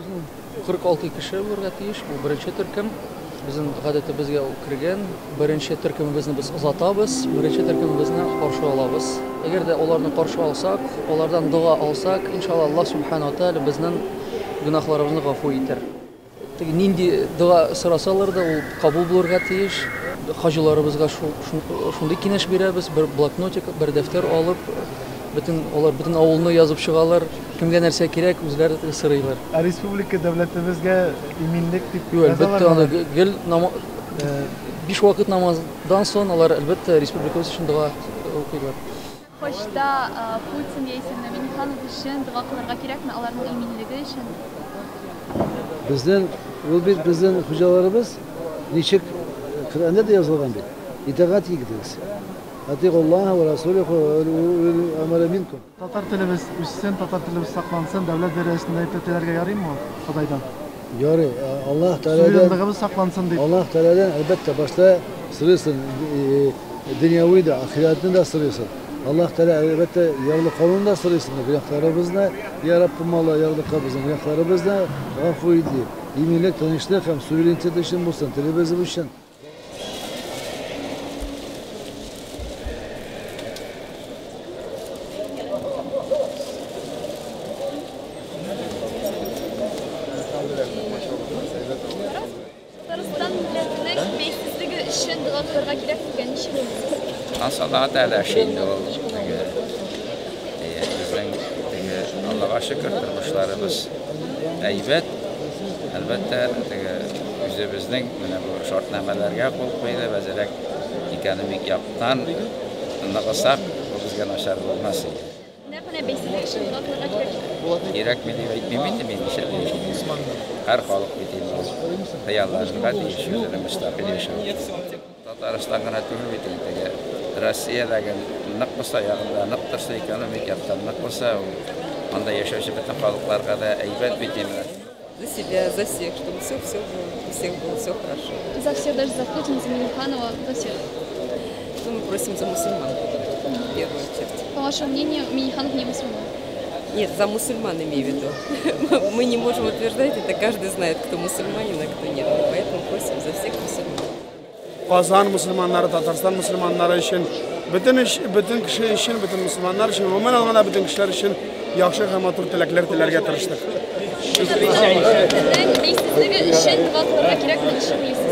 Безнең 46 кеше булырга тиеш. Бу беренче төркем. Безнең гадәтебезгә ул кергән. Беренче төркемебезне без озатабыз, беренче төркемебезне каршы алабыз. Әгәр дә аларны каршы алсак, алардан дога алсак, иншалла Аллаһ субхана ва тааля безнең гөнаһларыбызны гафу итәр. Теге нинди дога сорасалар да, ул кабул булырга тиеш. Хаҗиларыбызга шундый киңәш бирәбез, бер блокнотик, бер дәфтәр алып, бөтен алар бөтен авылны язып чыгалар. Кемгә нәрсә кирәк, үзләре сорыйлар. Ә республика дәүләтебезгә иминлек дип Юк, әлбәттә, аны гел биш вакыт намаздан соң алар әлбәттә республикабыз өчен дога укыйлар. Хаҗда Путин яисә менә Миңнеханов өчен дога кылырга кирәкме, аларның иминлеге өчен? Безнең, ул бит безнең хуҗаларыбыз, ничек Коръәндә дә язылган бит. Итагать итегез. Атигуллаһа ва расулеху ва улил амри минкум. Татар телебез үссен, татар телебез саклансын, дәүләт дәрәҗәсендә әйтеп теләргә ярыймы Ходайдан? Ярый, Аллаһ Тәгаләдән Суверенлыгыбыз саклансын дип. Аллаһ Тәгаләдән әлбәттә башта сорыйсың, дөньяви да, ахирәтне дә сорыйсың. Аллаһ Тәгалә әлбәттә ярлыкавын да сорыйсың, гөнаһларыбызны, я Раббым Алла, ярлыка безнең гөнаһларыбызны гафу ит дип. Иминлек, тынычлык һәм суверенитет өчен булсын, телебез өчен. Татарстан милләтенең бәйсезлеге өчен дога кылырга кирәк микән, ничек уйлыйсыз? Ансы Аллаһ Тәгалә эше инде ул. Теге безнең теге Аллага шөкер тормышларыбыз әйбәт. Әлбәттә, теге үзебезнең менә бу шартнамәләргә кул куйды, әзрәк экономик яктан ныгысак, бу безгә начар булмас иде. Нәкъ менә бәйсезлек өчен дога кылырга кирәк. Кирәкми дип әйтмим инде мин, ничә дим. Һәр халык бит инде ул хыялланырга тиеш, үзенең мөстәкыйль яшәү. Татарстан гына түгел бит инде, теге Россиядәге нык булса, ягында нык торса, экономик яктан нык булса, ул анда яшәүче бөтен халыкларга да әйбәт бит инде. За себя, за всех, чтобы все-все было, у всех было все хорошо. За всех, даже за Путина, за Минниханова, за всех. Ну, мы просим за мусульман, в первую очередь. По вашему мнению, Минниханов не мусульман? Нет, за мусульман имею в виду. Мы не можем утверждать, это каждый знает, кто мусульманин, а кто нет. Поэтому просим за всех мусульман. Казан мусульманнары, Татарстан мусульманнары өчен, бөтен бөтен кеше өчен, бөтен мусульманнар өчен, гомумән алганда бөтен кешеләр өчен яхшы һәм матур теләкләр теләргә тырыштык. Татарстан бәйсезлеге өчен дога кылырга кирәкме, ничек уйлыйсыз?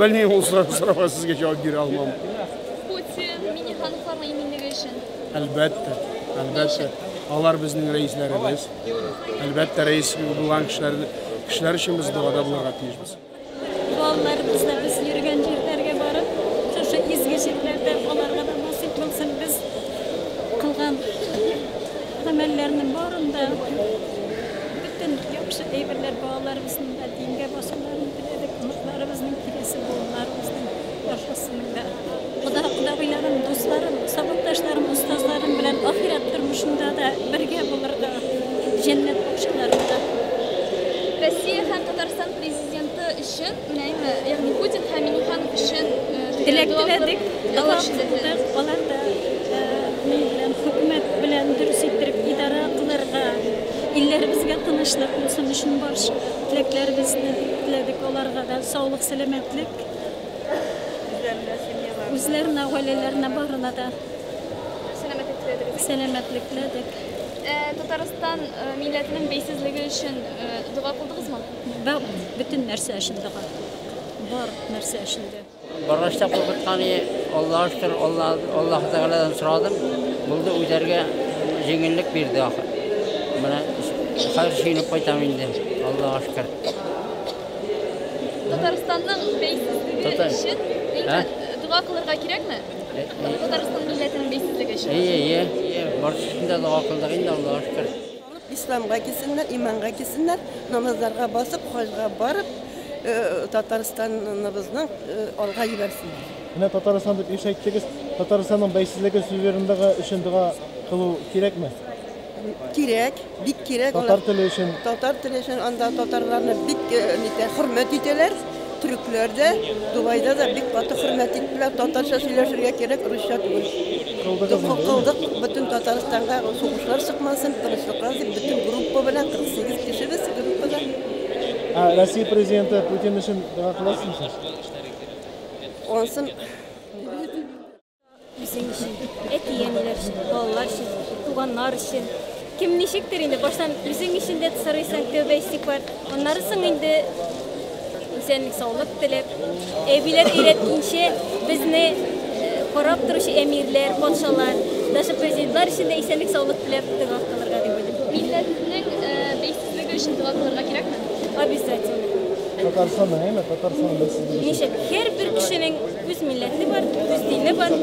Белмим, ул сорауга сезгә җавап бирә алмам. Путин, Миннихановларның иминлеге өчен. Әлбәттә, әлбәттә. Алар безнең рәисләребез. Әлбәттә, рәис булган кешеләр кешеләр өчен без догада булырга тиешбез. Балаларыбыз да без йөргән җирләргә барып, шушы изге җирләрдә аларга да насыйп булсын без кылган гамәлләрнең барын да бөтен яхшы әйберләр балаларыбызның да дингә басуларын теләдек, оныкларыбызның киләсе буыннарыбызның яхшысының да. Кода, кодагыйларым, дусларым, сабакташларым, остазларым белән ахирәт тормышында да бергә булырга, җәннәт бакчаларында. Россия һәм Татарстан президенты өчен, менә инде, ягъни Путин һәм Минниханов өчен теләк теләдек, дога кылдык, алар да ни белән хөкүмәт белән дөрес иттереп идарә кылырга, илләребезгә тынычлык булсын өчен барча теләкләребезне теләдек аларга да саулык, сәламәтлек. Үзләренә, гаиләләренә барына да сәламәтлек теләдегез. Сәламәтлек теләдек. Татарстан милләтенең бәйсезлеге өчен дога кылдыгызмы? Бөтен нәрсә өчен дога. Бар нәрсә өчен дә. Баргач та куркыткан Аллаһ шөкер, Аллаһ Тәгаләдән сорадым. Булды, үтәргә җиңеллек бирде ахыр. Менә хәзер сөенеп кайтам инде. Аллаһ шөкер. Татарстанның бәйсезлеге өчен дога кылырга кирәкме? Татарстан милләтенең бәйсезлеге өчен. Әйе, әйе, барысы өчен дә дога кылдык инде, Аллаһ шөкер. Исламга килсеннәр, иманга килсеннәр, намазларга басып, хаҗга барып, Татарстаныбызның алга җибәрсеннәр. Менә Татарстан дип еш әйттегез, Татарстанның бәйсезлеге суверенлыгы өчен дога кылу кирәкме? Кирәк, бик кирәк. Татар теле өчен. Татар теле өчен анда татарларны бик нитә, хөрмәт итәләр. Төрекләр дә, Дубайда да бик каты хөрмәт иттеләр. Татарча сөйләшергә кирәк, русча түгел. Кылдык, бөтен Татарстанга сугышлар чыкмасын, тынычлыклар дип, бөтен группа белән 48 кеше без группада. Ә Россия президенты Путин өчен дога кыласызмы сез? Онсын Үзең өчен, әти-әниләр өчен, балалар өчен, туганнар өчен. Кем ничектер инде, баштан үзең өчен дә сорыйсың, тәүбә истигъфар. Аннары соң инде исәнлек саулык теләп, әбиләр өйрәткәнчә безне карап торучы әмирләр, патшалар, даже президентлар өчен дә исәнлек саулык теләп дога кылырга дип уйлыйм. Милләтнең бәйсезлеге өчен дога кылырга кирәкме? Обязательно. Татарстанның, әйме? Татарстанның бәйсезлеге өчен. Ничек? Һәрбер кешенең үз милләте бар, үз дине бар.